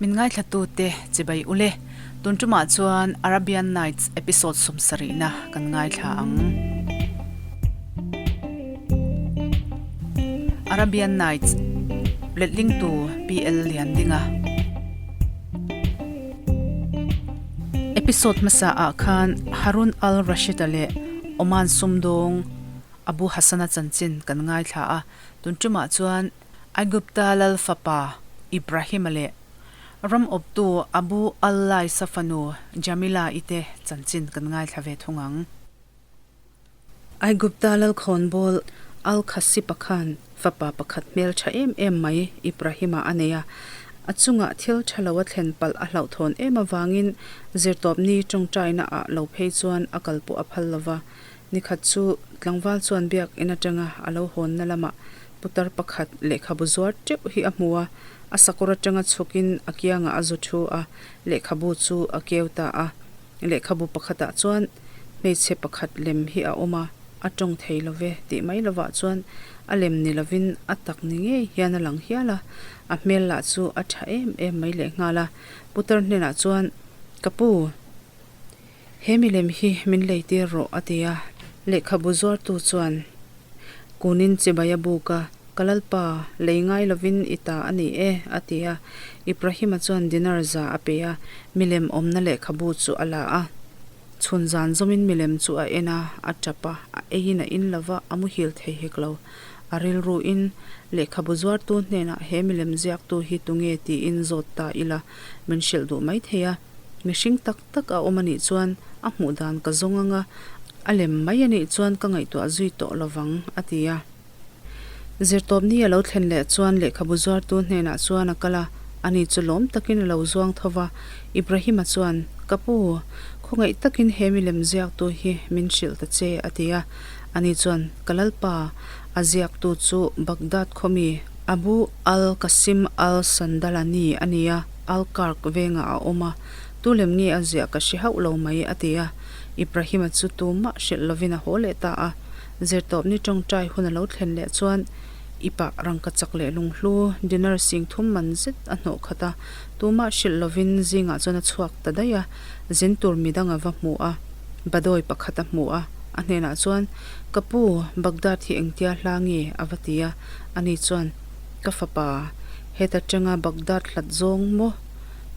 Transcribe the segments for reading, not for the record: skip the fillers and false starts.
Min ngaithlatute chibai ule. Tun tumah chuan Arabian Nights episode sawmsarihna kan ngaithla ang. Arabian Nights letlingtu PL Liandinga. Episode hmasa ah khan Harun al-Rashid-a leh Oman sumdawng Abu Hassan-a chanchin kan ngaithla a. Tun tumah chuan Aigupta lal fapa Ibrahim-a leh ram awptu Abu al-Lais-a fanu Jamila-i te chanchin kan ngaithla ve thung ang. Aigupta lal khawnbawl Al-Khasip-a khan fapa pakhat hmel tha em em mai Ibrahim-a a nei a, a chungah thil tha lo a thlen palh a hlauhthawn em avangin zirtawpni tawngtaina ah lo phei chuan a kal pawh a phal lo va. Nikhat chu tlangval chuan biakinn atanga a lo hawnna lamah Putar pakhat lehkhabu zuar teuh hi a hmu a, a sakawr atanga chhukin a kiangah a zu thu a, lehkhabu chu a keu ta a. Lehkhabu pakhatah chuan hmeichhe pakhat lem hi a awm a, a tawng thei lo ve tih mai lovah chuan a lem ni lovin a tak ni ngei hian a lang hial a, a hmel lah chu a tha em em mai lehnghal a. Putar hnenah chuan, Ka pu, He milem hi min lei tir rawh a ti a, lehkhabu zuartu chuan kunin chibai a buk a, Ka lalpa, lei ngai lovin i ta a ni e a ti a, Ibrahima chuan dinar za a pe a, milem awmna lehkhabu chu a la a. Chhun zan zawmin milem chu a en a, a tap a, a eiin a in lova, a muhil thei hek lo. A rilruin lehkhabu zuartu hnenah he milem ziaktu hi tunge tiin zawt ta ila min hrilh duh maithei a. Mihring tak tak a awm a nih chuan a hmuh dan ka zawng ang a, a lem mai a nih chuan ka ngaihtuah zui tawh lo vang, a ti a. Zirtawpni a lo thlen leh chuan lehkhabu zuartu hnenah chuan a kal a, ani chu lawm takin a lo zuang tho va. Ibrahima chuan, Ka pu, khawngaih takin he milem ziaktu hi min hrilh ta che, a ti a. Ani chuan, Ka lalpa, a ziaktu chu Baghdad khaw mi Abu al-Qasim al-Sandalani a ni a. Alkark vengah a awm a, tu lem nge a ziah ka hre hauh lo mai, a ti a. Ibrahima chu tumah hrilh lovin a haw leh ta a. Zirtawpni tawngtai hun a lo thlen leh chuan Ipah rangkachak leh lunghlu dinar sing thum man zet a hnawh khat a, tumah hrilh lovin zingah chuan a chhuak ta daih a, zin tur midang a va hmu a, Badawi pakhat a hmu a, a hnenah chuan, Ka pu, Baghdad hi engtia hla nge? a va ti a, ani chuan, Ka fapa, heta tanga Baghdad hlat zawng maw?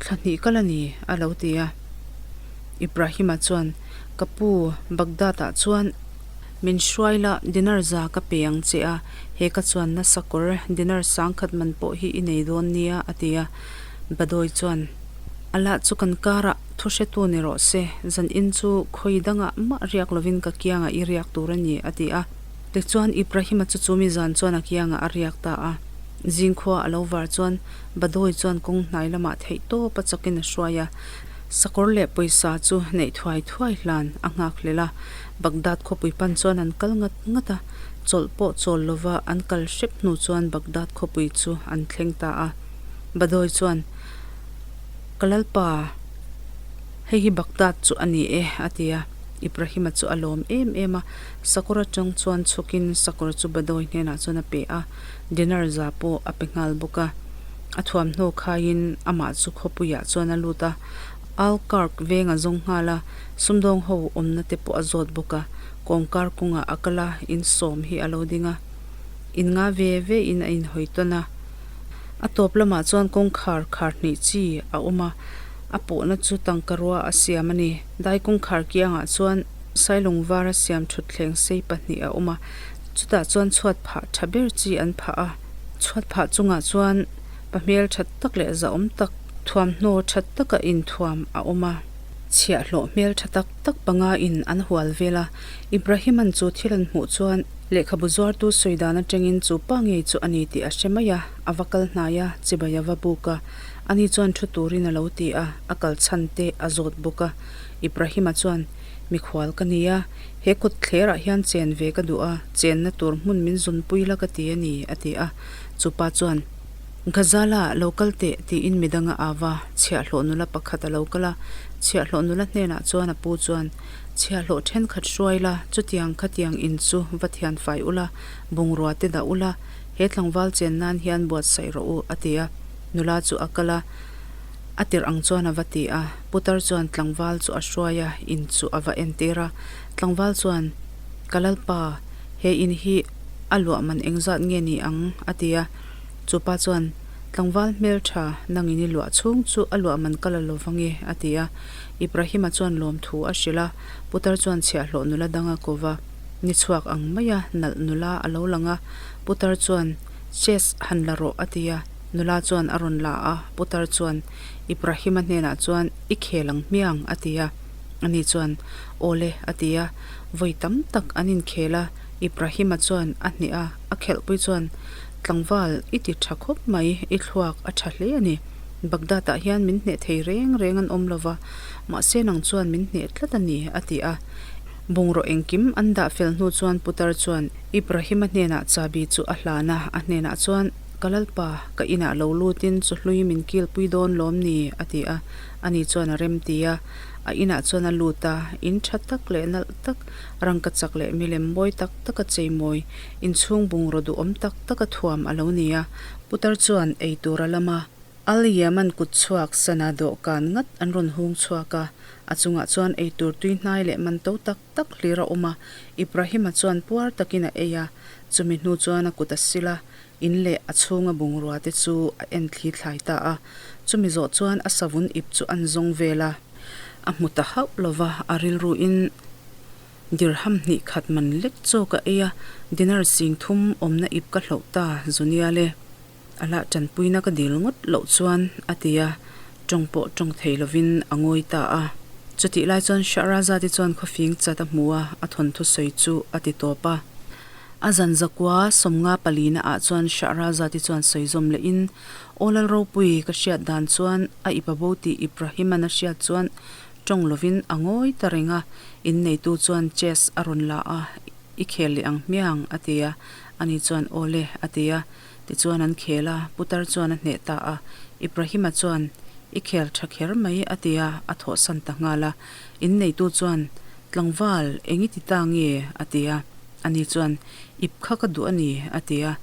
Thla hnih kal a ni, a lo ti a. Ibrahima chuan, Ka pu, Baghdad-ah chuan min hruai la, dinar za ka pe ang che a, he ka chuan nasa kawr dinar sangkhat man pawh hi i nei dawn nia, a ti a. Badawi chuan, A lah chu kan karah thu hretu ni rawh se, zan in chu khawi dangah mah riak lovin ka kiangah i riak tur a ni, a ti a. Tichuan, Ibrahima chu chumi zan chuan a kiangah a riak ta a. Zingkhua a lo var chuan Badawi chuan kawng hnai lamah theih tawp a chakin a hruai a. Sakawr leh pawisa chu neih thuai thuai hlan a nghak hlel a. Baghdad khawpui pan chuan an kal ngat ngat a. Chawlh pawh chawl lova an kal hrep hnu chuan Baghdad khawpui chu an thleng ta a. Badawi chuan, Ka lalpa, hei hi Baghdad chu a ni e, a ti a. Ibrahima chu a lawm em em a. Sakawr atang chuan chhukin sakawr chu Badawi hnenah chuan a pe a, dinar za pawh a pe nghal bawk a. A thuamhnaw khaiin amah chu khawpuiah chuan a lut a, Alkark veng a zawng nghal a, sumdawng ho awmna te pawh a zawt bawk a. Kawngkar kawngah a kal a, insawm hi a lo ding a, in nga ve ve in a inhawi tawn a. A tawp lamah chuan kawngkhar khar hnih chi a awm a, a pawhna chu tangkarua a siam a ni. Dai kawngkhar kiangah chuan. Sailung vara siam thutthleng sei pahnih a awm a, chutah chuan chhuat phah tha ber chi an phah a, chhuat phah chungah chuan pa hmel that tak leh zahawm tak thuamhnaw tha taka inthuam a awm a, chhiahhlawh hmel tha tak tak panga in an hual vel a, Ibrahima'n chu thil an hmuh chuan lehkhabu zuartu sawi dan atangin chu pa ngei chu a ni tih a hre mai a, a va kal hnai a, chibai a va buk a, ani chuan thu turin a lo ti a, a kal chhan te a zawt bawk a. Ibrahima chuan, Mikhual ka ni a, he kawt thlerah hian chen ve ka duh a, chenna tur hmun min zunpui la ka ti a ni, a ti a. Chupa chuan, Ghazala, lo kal teh, tiin midang a au a, chhiahhlawh nula pakhat a lo kal a. Chhiahhlawh nula hnenah chuan a pu chuan, Chhiahhlawh thenkhat hruai la, chutiang khatiang in chu va thian fai ula, bungrua te dah ula, he tlangval chen nan hian buatsaih rawh u, a ti a. Nula chu a kal a. A tirh ang chuan a va ti a. Putar chuan tlangval chu a hruai a, in chu a va entir a. Tlangval chuan, Ka lalpa, he in hi a luah man engzat nge ni ang? a ti a. Chu pa chuan, Tlangval hmeltha nangin i luah chhung chu a luah man ka la lo vang e, a ti a. Ibrahima chuan lawmthu a hrilh a. Putar chuan chhiahhlawh nula dang a ko va. Ni chhuak ang maia nalh nula a lo lang a. Putar chuan, Chess han la rawh, a ti a. Nula chuan a rawn la a, Putar chuan Ibrahima hnenah chuan, I khel ang hmiang, a ti a. Ani chuan, Aw le, a ti a. Vawi tam tak an inkhel a, Ibrahima chuan a hneh a, a khelhpui chuan, Tlangval, i ti tha khawp mai, i thluak a tha hle a ni. Baghdad-ah hian min hneh thei reng reng an awm lo va, mahse nang chuan min hneh tlat a ni, a ti a. Bungraw engkim an dah fel hnu chuan Putar chuan Ibrahima hnenah chabi chu a hlan a, a hnenah chuan, Ka lalpa, ka inah lo lutin chu hlui min kilpui dawn lawm ni? a ti a. Ani chuan a rem ti a. A inah chuan a lut a, in tha tak leh nalh tak, rangka chak leh milem mawi tak taka cheimawi, inchhung bungraw duhawm tak taka thuam a lo ni a. Putar chuan ei tur a lam a, Al Yeman kut chhuak sana dawhkan ngat an rawn hung chhuak a, a chungah chuan ei tur tui hnai leh man to tak tak hlir a awm a. Ibrahima chuan puar takin a ei a, chumi hnu chuan a kut a sil a, In leh a chhunga bungrua te chu a en thli thlai ta a, chumi zawh chuan a savun ip chu an zawng vel a. A hmu ta hauh lo va, a rilruin dirham hnih khat man lek chaw ka ei a, dinar sing thum awmna ip ka hloh ta Zunia le. A lah tanpuina ka dil ngawt loh chuan a ti a, tawng pawh tawng thei lovin a ngawi ta a. Chutih lai chuan Shahrazad-i chuan khawfing chat a hmu a, a thawnthu sawi chu a ti tawp a. A zan zakua sawmnga palina ah chuan Shahrazad-i chuan sawi zawm leh in, Aw Lal ropui, ka hriat dan chuan a ip a bo tih Ibrahim-an a hriat chuan tawng lovin a ngawi ta reng a, inneitu chuan chess a rawn la a, I khel leh ang hmiang, a ti a, ani chuan Aw le, a ti a. Tichuan an khel a, putar chuan a hneh ta a, Ibrahim-a chuan, I khel tha kher mai, a ti a, a thawhsan ta nghal a. Inneitu chuan, Tlangval, eng i ti ta nge? a ti a. Ani chuan, Ip kha ka duh a ni, a ti a.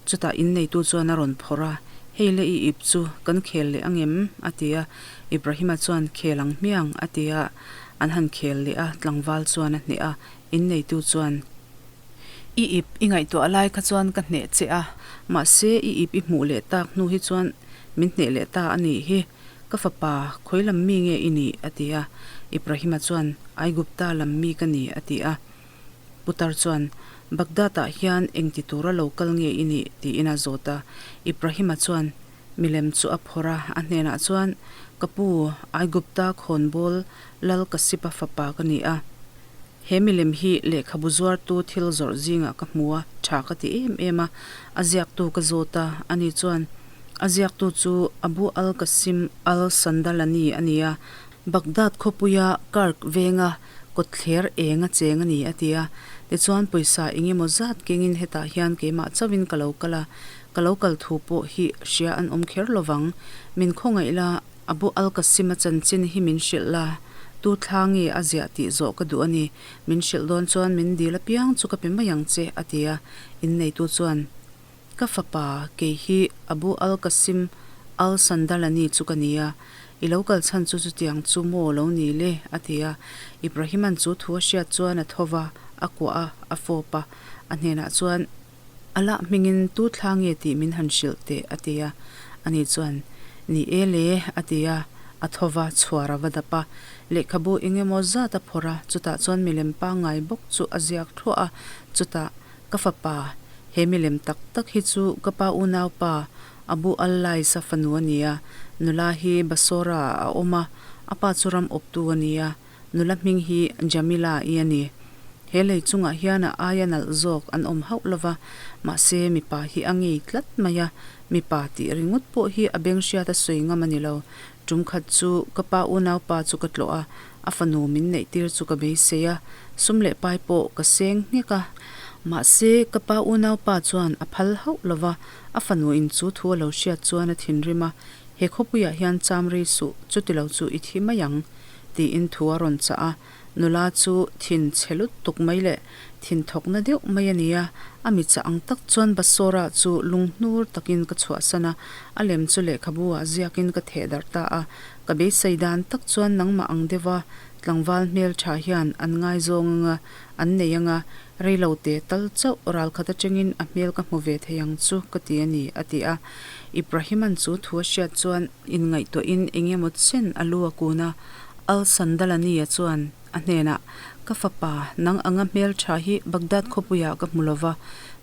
Chutah inneitu chuan a rawn phawrh a, Hei le i ip chu kan khel leh ang em? a ti a. Ibrahima chuan, Khel ang hmiang, a ti a. An han khel leh a, tlangval chuan a hneh a. Inneitu chuan, I ip i ngaihtuah lai kha chuan ka hneh che a, mahse i ip i hmuh leh tak hnu hi chuan min hneh leh ta a nih hi. Ka fapa, khawi lam mi nge i nih? a ti a. Ibrahima chuan, Aigupta lam mi ka ni, a ti a. Putar chuan, Baghdad-ah hian eng ti tura lo kal nge i nih? tiin a zawt a. Ibrahima chuan milem chu a phawrh a, a hnenah chuan, Ka pu, Aigupta khawnbawl Lal Kasipa fapa ka ni a. He milem hi lehkhabu zuartu thil zawrh zingah ka hmu a, tha ka ti em em a. A ziaktu ka zawt a, ani chuan, A ziaktu chu Abu al-Qasim al-Sandalani a ni a, Baghdad khawpuia Karkh venga kawtthler eng a cheng a ni, a ti a. Tichuan pawisa eng emaw zat kengin hetah hian keimah chauhin ka lo kal a, ka lo kal thu pawh hi hria an awm kher lo vang. Min khawngaih la, Abu al-Qasim-a chanchin hi min hrilh la, tu thla nge a ziah tih zawh ka duh a ni. Min hrilh dawn chuan min dil apiang chu ka pe mai ang che, a ti a. Inneitu chuan. Ka fapa, kei hi Abu al-Qasim al-Sandalani chu ka ni a, i lo kal chhan chu chutiang chu maw lo ni le? a ti a. Ibrahima'n chu thu a hriat chuan a tho va, a kuah a, a fawp a. A hnenah chuan, Allah hmingin tu thla nge tih min han hrilh teh, a ti a. Ani chuan, Ni e le, a ti a, a tho va, chhuar a va dap a. Lehkhabu eng emaw zat a phawrh a, chutah chuan milem pangngai bawk chu a ziak thluah a, chutah, Ka fapa, he milem tak tak hi chu ka pa unaupa Abu al-Lais-a fanu a ni a, nula hi Basora-ah a awm a, a pa chu ram awptu a ni a, nula hming hi Jamila-i a ni. He lei chungah hian a aia nalh zawk an awm hauh lo va, mahse mipa hi a ngei tlat mai a, mipa tih ringawt pawh hi a beng hriat a sawi ngam a ni lo. Tum khat chu ka pa unaupa chu ka tlawh a, a fanu min neih tir chu ka beisei a, sum leh pai pawh ka seng nghek a. Mahse, ka pa unaupa chuan a phal hauh lo va, a fanu in chu thu a lo hriat chuan a thinrim a, He khawpuiah hian cham rei suh, chuti lo chu i thi mai ang, tiin thu a rawn chah a. Nula chu thin chhe lutuk mai leh thin thawkna deuh mai a ni a, a mi chah ang tak chuan Basora chu lunghnur takin ka chhuahsan a, a lem chu lehkhabu ah ziakin ka theh darh ta a. Ka beisei dan tak chuan nangmah ang deuha tlangval hmeltha hian an ngaizawng anga an nei anga reilo te tal chauh ralkhat atangin a hmel ka hmu ve thei ang chu ka ti a ni, a ti a. Ibrahima'n chu thu a hriat chuan inngaihtuahin eng emaw chen a lu a kun a, Al-Sandalani-a chuan a hnenah, Ka fapa, nang anga hmeltha hi Baghdad khawpuiah ka hmu lova,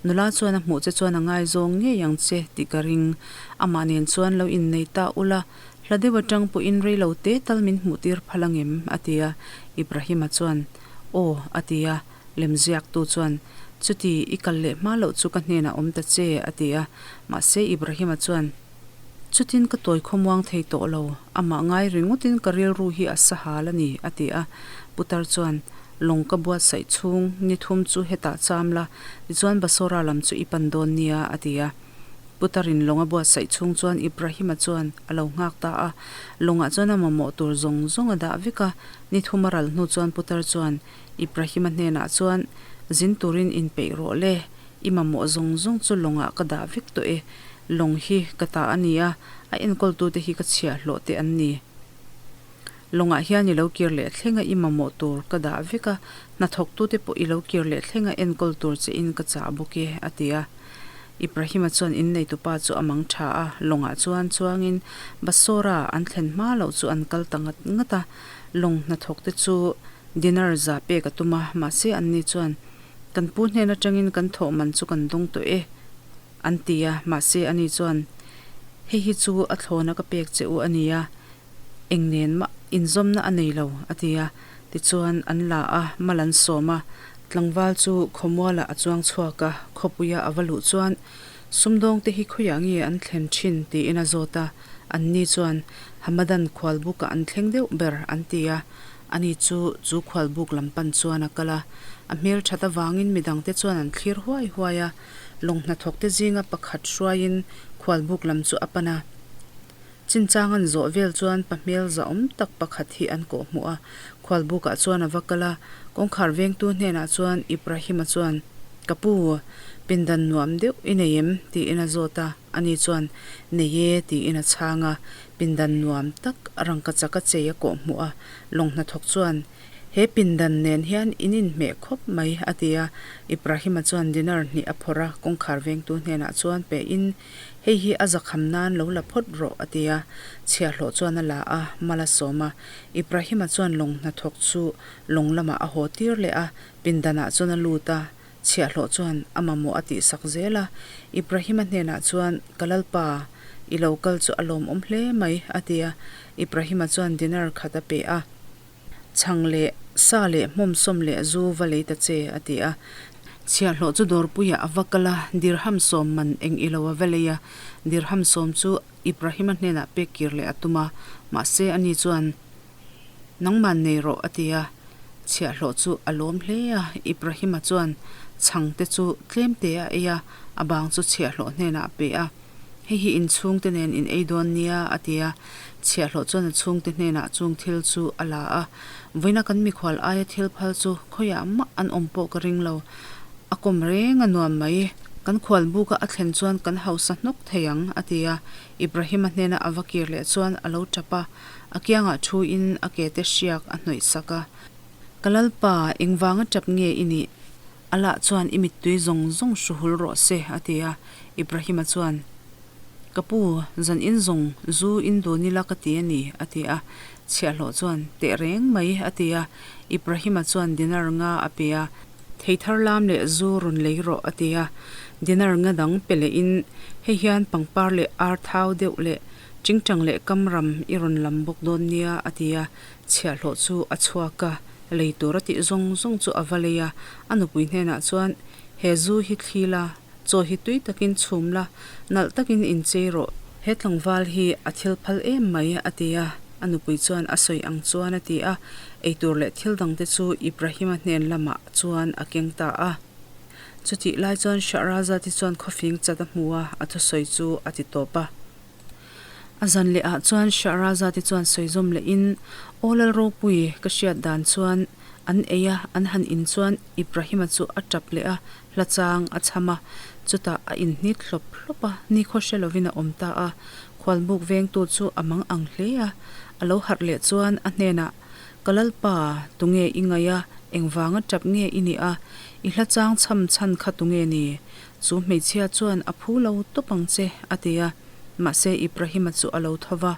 nula chuan a hmuh che chuan a ngaizawng ngei ang che tih ka ring. Amah nen chuan lo innei ta ula, hla deuh atang pawhin reilo te tal min hmuh tir phal angem? a ti a. Ibrahima chuan, Aw, a ti a. Lemziaktu chuan, Chuti, i kal leh hma loh chu ka hnenah awm ta che, a ti a. Mahse Ibrahima chuan, Chutin ka tawi khawmuang thei tawh lo, amah ngai ringawtin ka rilru hi a sa hal a ni, a ti a. Putar chuan, Lawng ka buatsaih chhung ni thum chu hetah cham la, tichuan Basora lam chu i pan dawn nia, a ti a. Putarin lawng a buatsaih chhung chuan Ibrahima chuan a lo nghak ta a. Lawngah chuan a mamawh tur zawng zawng a dah vek a. Ni thum a ral hnu chuan Putar chuan Ibrahima hnenah chuan, Zin turin inpeih rawh le, I mamawh zawng zawng chu lawngah ka dah vek tawh e. Lawng hi ka ta a ni a, a enkawltute hi ka chhiahhlawh te an ni. Lawngah hian i lo kir leh thlenga i mamawh tur ka dah vek a, hnathawktute pawh i lo kir leh thlenga enkawl tur che in ka chah bawk e, a ti a. Ibrahima chuan inneitupa chu a mang tha a, lawngah chuan chuangin Basora an thlen hma loh chu an kal ta ngat ngat a. Lawng hnathawkte chu dinar za pek a tum a, mahse anni chuan, Kan pu hnen atangin kan thawh man chu kan dawng tawh e, an ti a, mahse ani chuan, Hei hi chu a thlawna ka pek che u a ni a, eng nen mah inzawmna a nei lo, a ti a. Tichuan an la a, mal an sawm a, tlangval chu khawmualah a chuang chhuak a, khawpuia a va luh chuan, Sumdawngte hi khawiah nge an thlen thin? tiin a zawt a, anni chuan, Hamadan khualbukah an thleng deuh ber, an ti a. Ani chu chu khualbuk lam pan chuan a kal a, a hmel that avangin midangte chuan an thlir huai huai a, lawng hnathawkte zinga pakhat hruaiin khualbuk lam chu a pan a. Chinchang an zawh vel chuan pa hmel zahawm tak pakhat hi an kawh hmuh a, khualbukah chuan a va kal a, kawngkhar vengtu hnenah chuan Ibrahima chuan, Ka pu, pindan nuam deuh i nei em? tiin a zawt a, ani chuan, Nei e, tiin a chhang a. Pindan nuam tak rangkachak a chei a kawh hmuh a, lawng hnathawk chuan, He pindan nen hian in inhmeh khawp mai, a ti a. Ibrahima chuan dinar hnih a phawrh a, kawngkhar vengtu hnenah chuan pe in, Hei hi a zakham nan lo la phawt rawh, a ti a. Chhiahhlawh chuan a la a, mal a sawm a. Ibrahima chuan lawng hnathawk chu lawng lamah a haw tir leh a, pindanah chuan a lut a, Chhiahhlawh chuan a mamawh a tihsak zel a, Ibrahima hnenah chuan, Ka Lalpa, i lo kal chu a lawmawm hle mai, a ti a. Ibrahima chuan dinar khat a pe a, Chhang leh sa leh hmawmsawm leh zu va lei ta che, a ti a. Chhiahhlawh chu dawrpuiah a va kal a, dirham sawm man eng i lo a va lei a. Dirham sawm chu Ibrahima hnenah pek kir leh a tum a, mahse ani chuan, Nangman nei rawh, a ti a. Chhiahhlawh chu a lawm hle a, Ibrahima chuan chhang te chu tlem te a ei a, a bang chu chhiahhlawh hnenah a pe a. Hei hi in chhungte nen in ei dawn nia, a ti a. Chhiahhlawh chuan a chhungte hnenah chung thil chu a la a. Vawiina kan mikhual aia thil phal chu khawiah mah an awm pawh ka ring lo. A kawm reng a nuam mai. Kan khual buka a thlen chuan kan hausa hnawk thei ang, a ti a. Ibrahima hnena a va kir leh chuan a lo tap a. A kiangah thu in a ke te hriak a hnawih sak a. Ka Lalpa, engvanga tap nge i nih? Allah chuan i mittui zawng zawng hru hul rawh se, a ti a. Ibrahima chuan, Ka pu, zan in zawng zu in dun ila ka ti a ni, a ti a. Chhiahhlawh chuan, Teh reng mai, a ti a. Ibrahima chuan dinar nga a pe a. Thei thar lam leh zu rawn lei rawh, a ti a. Dinar nga dang pe leh in, Hei hian pangpar leh ar thau deuh leh Chingchang leh Kamram i rawn lam bawk dawn nia, a ti a. Chhiahhlawh chu a chhuak a, lei tur a tih zawng zawng chu a va lei a. A nupui hnenah chuan, He zu hi thli la, chaw hi tui takin chhum la, nalh takin inchei rawh. He tlangval hi a thil phal em mai, a ti a. A nupui chuan a sawi ang chuan a ti a. Eitur leh thil dangte chu Ibrahima hnen lamah chuan a keng ta a. Chutih lai chuan Shahrazad-i chuan khawfing chat a hmu a, a thusawi chu a ti tawp a. A zan leh ah chuan Shahrazad-i chuan sawi zawm lehin, Aw Lalropui, ka hriat dan chuan An ei a, an han in chuan Ibrahima chu a tap leh a, hla chang a chham a. Chutah a inhnit hlawp hlawp a, nikhaw hre lovin a awm ta a. Khualbuk vengtu chu a mang ang hle a. A lo harh leh chuan a hnenah, Ka Lalpa, tunge i ngaih a, engvanga tap nge i nih a? I hla chang chham chhan kha tunge ni? Chu hmeichhia chuan a phu lo tawp ang che, a ti a. Mahse Ibrahima chu a lo tho va,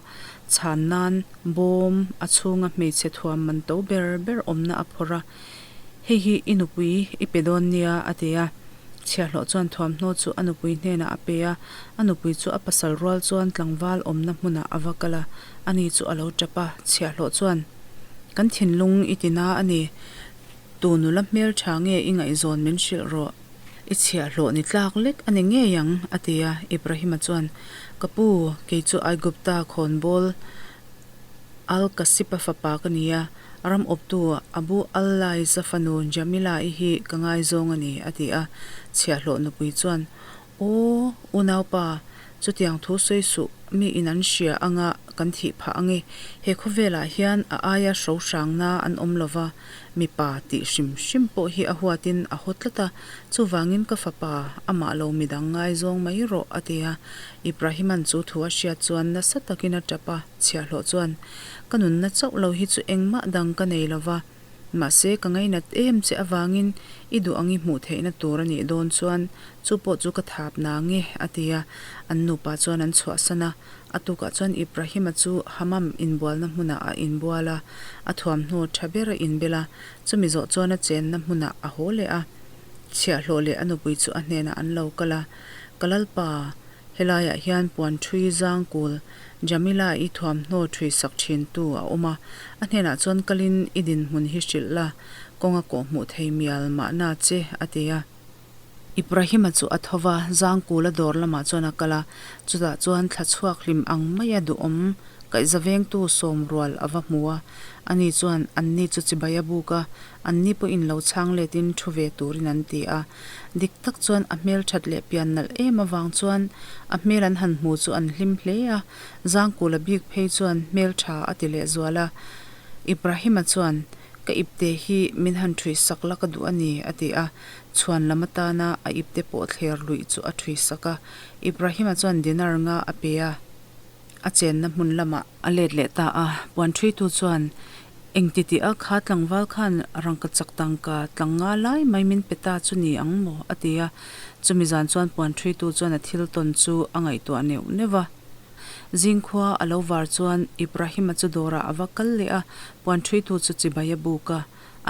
chhan nan bawm a chhunga hmeichhe thuam man to ber ber awmna a phawrh a, Hei hi i nupui i pe dawn nia, a ti a. Chhiahhlawh chuan thuamhnaw chu a nupui hnenah a pe a, a nupui chu a pasal rual chuan tlangval awmna hmunah a va kal a, ani chu a lo tap a, chhiahhlawh chuan, Kan thinlung i ti na a ni, tu nula hmeltha nge i ngaihzawn min hrilh rawh. I chhiahhlawh ni tlak lek a ni ngei ang, a ti a. Ibrahima chuan, Ka pu, kei chu Aigupta khawnbawl Al-Kasipa fapa ka ni a, ram awptu Abu al-Laiz-a fanu Jamila-i hi ka ngaizawng a ni, a ti a. Chhiahhlawh nupui chuan, Aw, unaupa, chutiang thu sawi suh, mi in an hria anga kan thih phah ang e. He khawvelah hian a aia hro hrangna an awm lo va, mipa tih hrim hrim pawh hi a huatin a haw tlat a, chuvangin ka fapa, amah lo midang ngaizawng mai rawh, a ti a. Ibrahima'n chu thu a hriat chuan nasa takin a tap a, chhiahhlawh chuan, Ka nunna chauh lo hi chu engmah dang ka nei lo va. Mahse, ka ngainat em che avangin i duh ang i hmuh theihna tur a nih dawn chuan chu pawh chu ka thap na nge, a ti a. An nupa chuan an chhuahsan a. A tukah chuan Ibrahima chu Hammam inbualna hmunah a inbual a, a thuamhnaw tha ber a inbel a, chumi zawh chuan a chenna hmunah a haw leh a. Chhiahhlawh leh a nupui chu a hnenah an lo kal a, Ka lalpa, Helaiah hian puan ṭhui zangkul Jamila-i thuamhnaw ṭhui sak ṭhintu a awm a, a hnenah chuan kalin i dinhmun hi hrilh la, kawng a kawh hmuh thei mial mahna che, a ti a. Ibrahima chu a tho va, zangkula dawr lamah chuan a kal a, chutah chuan thla chhuak hlim ang maia duhawm kaihza vengtu sawm rual a va hmu a. Ani chuan anni chu chibai a buk a, anni pawhin lo chhang letin thu ve turin an ti a. Dik tak chuan a hmel that leh pian nalh em avang chuan a hmel an han hmu chu an hlim hle a, Zangkula bik phei chuan hmel tha a ti leh zual a. Ibrahima chuan, Ka ipte hi min han ṭhui sak la ka duh a ni, a ti a. Chhuan lam atana a ipte pawh thler luih chu a ṭhui sak a. Ibrahima chuan dinar nga a pe a. A chenna hmun lamah a let leh ta a, puanṭhuitu chuan, Engti tih a kha tlangval khan rangka chak tangka tlang nga lai mai min pe ta chu ni ang maw? a ti a. Chumi zan chuan puanṭhuitu chuan a thil tawn chu a ngaihtuah neuh neuh a. Zingkhua a lo var chuan Ibrahima chu dawrah a va kal leh a, puanṭhuitu chu chibai a buk a.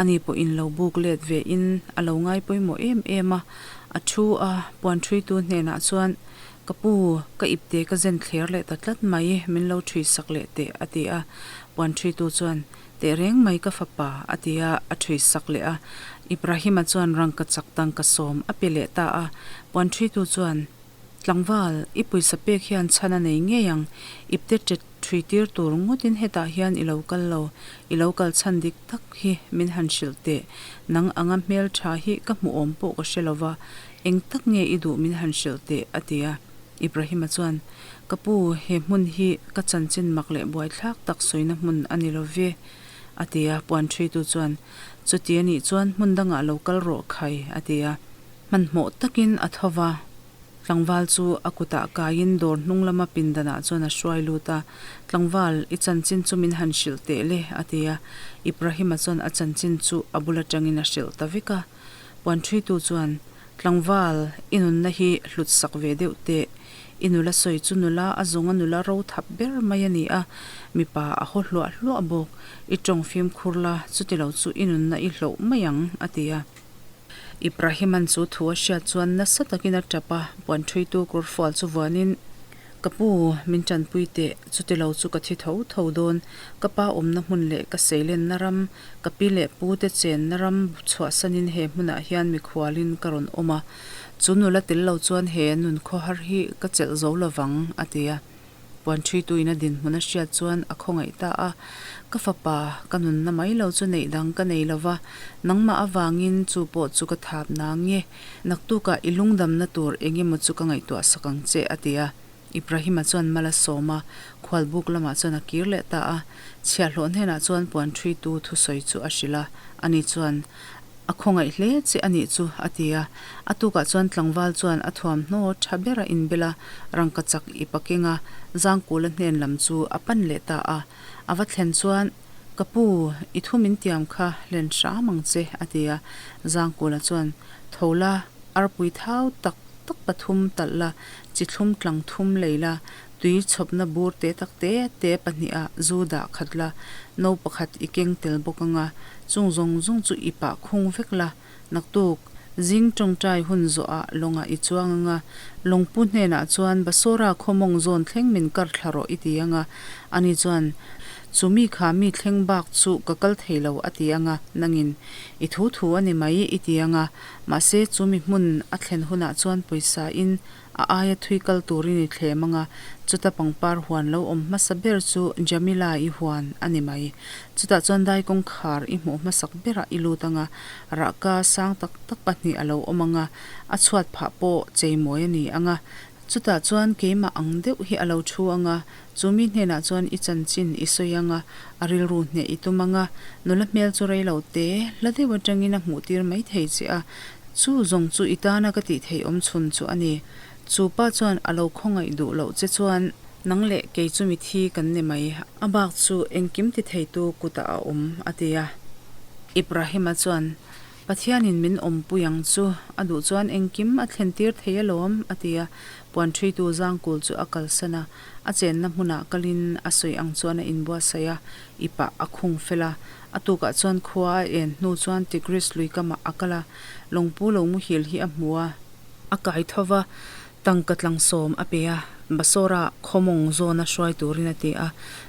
Ani pawhin lo buk let ve in a lo ngai pawimawh em em a. A thu a, puanṭhuitu hnenah chuan, Ka pu, ka ipte ka zen thler leh ta tlat mai, min lo ṭhui sak leh teh, a ti a. Puan ṭhuitu chuan, Teh reng mai ka fapa, a ti a, a ṭhui sak leh a. Ibrahima chuan rangka chak tangka sawm a pe leh ta a. Puan ṭhuitu chuan, Tlangval, i pawisa pek hian chhan a nei ngei ang, ipte ṭet ṭhui tir tur ngawtin hetah hian i lo kal lo, i lo kal chhan dik tak hi min han hrilh teh, nang anga hmelṭha hi ka hmuh awm pawh ka hre lo va, Eng tak nge i duh min han hrilh teh? a ti a. Ibrahima chuan, Ka pu, he hmun hi ka chanchin mak leh buaithlak tak sawina hmun a ni lo ve, a ti a. Puan ṭhuitu chuan, Chuti a nih chuan hmun dangah lo kal rawh khai, a ti a. Hmanhmawh takin a tho va. Tlangval chu a kutah kaiin dawr hnung lama pindanah chuan a hruai lut a. Tlangval, i chanchin chu min han hrilh teh le, a ti a. Ibrahima chuan a chanchin chu a bul atangin a hrilh ta vek a. Puanṭhuitu chuan, Tlangval, i nunna hi hlut sak ve deuh teh. I nula sawi chu nula a zawnga nula ro thap ber mai a ni a, mipa a haw hluah hluah bawk. I tawng fimkhur la, chuti lo chu i nunna i hloh mai ang, a ti a. Ibrahima'n chu thu a hriat chuan nasa takin a tap a, puanṭhuitu kawrfual chu vuanin, Ka pu, min tanpui teh, chuti lo chu ka thi tho tho dawn. Ka pa awmna hmun leh ka seilenna ram, ka pi leh pu te chenna ram chhuahsanin he hmunah hian mikhualin ka rawn awm a. Chu nula tel lo chuan he nun khawhar hi ka chelh zo lovang, a ti a. Puanṭhuituin a dinhmun a hriat chuan a khawngaih ta a, Ka fapa, ka nunna mai lo chu neih dang ka nei lova, nangmah avangin chu pawh chu ka thap nang nge? Naktukah i lungdamna tur eng emaw chu ka ngaihtuah sak ang che, a ti a. Ibrahima chuan mal a sawm a, khualbuk lamah chuan a kir leh ta a. Chhiahhlawh hnenah chuan puan ṭhuitu thusawi chu a hrilh a, ani chuan, A khawngaih hle che a nih chu, a ti a. A tukah chuan tlangval chuan a thuamhnaw tha ber a inbel a, rangkachak ip a keng a, Zangkula hnen lam chu a pan leh ta a. A va thlen chuan, Ka pu, i thu min tiam kha hlen hram ang che, a ti a. Zangkula chuan, Tho la, arpui thau tak tak pathum talh la, chi thlum tlang thum lei la, tui chhawpna bur te tak te te pahniha zu dah khat la, no pakhat i keng tel bawk anga, chung zawng zawng chu i pah khung vek la, naktuk zing tawngtai hun zawhah lawngah i chuang anga, lawngpu hnenah chuan Basora khawmawng zawn thleng min kar thla rawh i ti anga, ani chuan chu mi kha mi thleng bak chu ka kal thei lo a ti anga, nangin i thu thu a ni mai i ti anga, mahse chu mi hmun a thlen hunah chuan pawisa in A aia thui kal turin i thlem anga, chuta pangpar huan lo awm hmasa ber chu Jamila-i huan a ni mai. Chutah chuan dai kawngkhar i hmuh hmasak berah i lut anga, rahka sang tak tak pahnih a lo awm anga, a chhuat phah pawh cheimawi a ni anga, chutah chuan keimah ang deuh hi a lo thu anga, chu mi hnenah chuan i chanchin i sawi anga, a rilru hneh i tum anga, nula hmel chu rei lo te, hla deuh atangin a hmuh tir mai thei che a, Chu zawng chu i tana ka tih theih awm chhun chu a ni. Chu pa chuan a lo khawngaih duh loh che chuan nang leh kei chu mithi kan ni mai. A bak chu engkim ti theitu kutah a awm, a ti a. Ibrahima chuan, Pathianin min awmpui ang chu, a duh chuan engkim a thlen tir thei alawm, a ti a. Puan ṭhuitu zangkul chu a kalsan a, a chenna hmunah kalin a sawi ang chuan a inbuatsaih a, i pah a khung fel a. A tukah chuan khua a en hnu chuan Tigris lui kamah a kal a, lawngpu lo muhil hi a hmu a. A kai tho va, tangka tlangsawm a pe a, Basora khawmawng zawna hruai turin a ti a.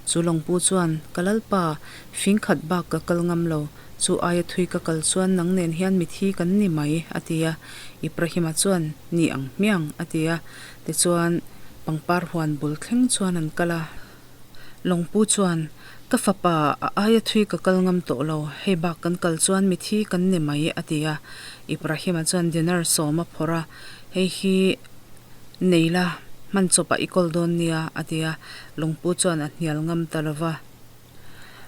Chu lawngpu chuan, Ka lalpa, fing khat bak ka kal ngam lo, chu aia thui ka kal chuan nang nen hian mithi kan ni mai, a ti a. Ibrahima chuan, Ni ang hmiang, a ti a. Tichuan, pangpar huan bul thleng chuan an kal a. Lawngpu chuan, Ka fapa, a aia thui ka kal ngam tawh lo, hei bak kan kal chuan mithi kan ni mai, a ti a. Ibrahima chuan dinar sawm a phawrh a, Hei hi nei la, hman chawpah i kawl dawn nia, a ti a. Lawngpu chuan a hnial ngam ta lo va.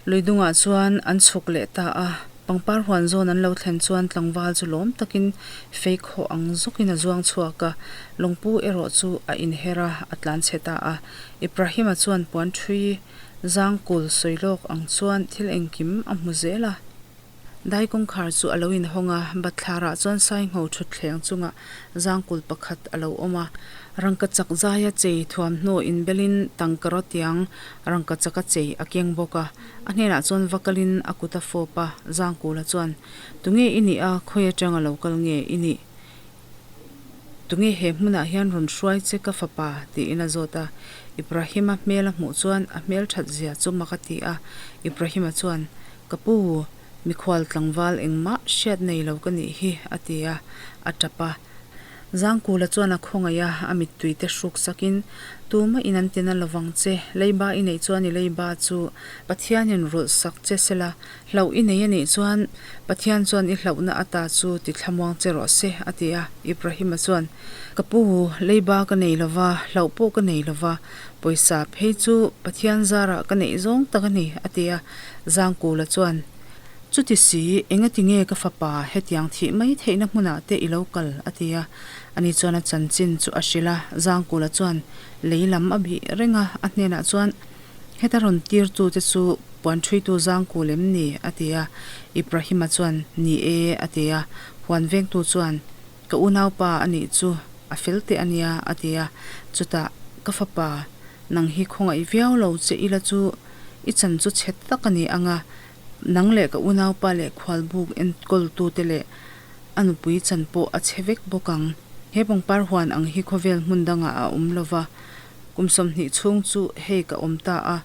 Lui dungah chuan an chhuk leh ta a. Pangpar huan zawn an lo thlen chuan tlangval chu lawm takin fei khawh ang zawkin a zuang chhuak a, lawngpu erawh chu a inher a, a tlanchhe ta a. Ibrahima chuan puan ṭhui zangkul sawi lawk ang chuan thil engkim a hmu zel a. Dai kawngkhar chu a lo inhawng a, bathlarah chuan saingho ṭhutthleng chungah zangkul pakhat a lo awm a. Rangkachak zaia chei thuamhnaw inbelin tangkaraw tiang rangkachaka chei a keng bawk a. A hnenah chuan va kalin a kut a fawp a, Zangkula chuan, Tunge i nih a, khawi atanga lo kal nge i nih? Tunge he hmunah hian rawn hruai che ka fapa? tiin a zawt a. Ibrahima hmel a hmuh chuan a hmel that zia chu mak a ti a. Ibrahima chuan, Ka pu, mikhual tlangval engmah hriat nei lo ka nih hi, a ti a, a tap a. Zangkula chuan a khawngaih a, a mittui te hruk sakin, Tumah in an tina lovang che, leiba i neih chuan i leiba chu Pathianin rulh sak che sela, hlauh i nei a nih chuan Pathian chuan i hlauhna ata chu ti thlamuang che rawh se, a ti a. Ibrahima chuan, Ka pu, leiba ka nei lova, hlauh pawh ka nei lova, pawisa phei chu Pathian zarah ka neih zawng tak a ni, a ti a. Zangkula chuan, Chuti si, engati nge ka fapa hetiang thih mai theihna hmunah te i lo kal? a ti a. Ani chuan a chanchin chu a hrilh a, Zangkula chuan lei lam a bih reng a, a hnenah chuan, Heta rawn tirtute chu puan ṭhuitu Zangkul em ni? a ti a. Ibrahima chuan, Ni e, a ti a. Huan vengtu chuan, Ka unaupa a nih chu, a fel teh a nia, a ti a. Chutah, Ka fapa, nang hi khawngaih viau lo che ila chu i chan chu chhe tak a ni ang a, Nang leh ka unaupa leh khualbuk enkawltute leh a nupui chan pawh a chhe vek bawk ang. He pangpar huan ang hi khawvel hmun dangah a awm lo va, kum 20 chhung chu hei ka awm ta a.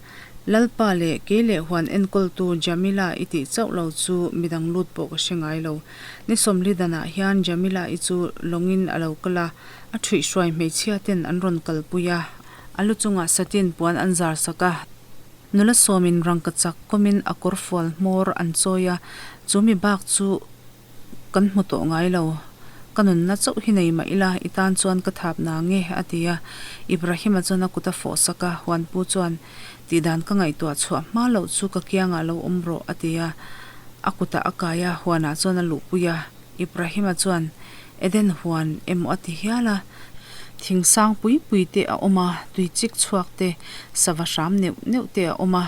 Lalpa leh kei leh huan enkawltu Jamila i tih chauh lo chu midang lut pawh ka hre ngai lo. Ni 40 danah hian Jamila i chu lawngin a lo kal a, a ṭhuihhruai hmeichhia ten an rawn kalpui a, a lu chungah satin puan an zar sak a. Nula sawmin rangkachak kawmin a kawr fual hmawr an chawi a, chu mi bak chu kan hmu tawh ngai lo. Ka nunna chauh hi nei mah ila, i tan chuan ka thap na nge, a ti a. Ibrahim-a chuan a kut a fawh sak a, Huanpu chuan, Tihdan ka ngaihtuah chhuah hma loh chu ka kiangah lo awm rawh, a ti a. A kutah a kai a, huanah chuan a luhpui a. Ibrahim-a chuan, Eden huan emaw a ti hial a. Thing sang pui pui te a awm a, tui chik chhuak te, sava hram neuh neuh te a awm a.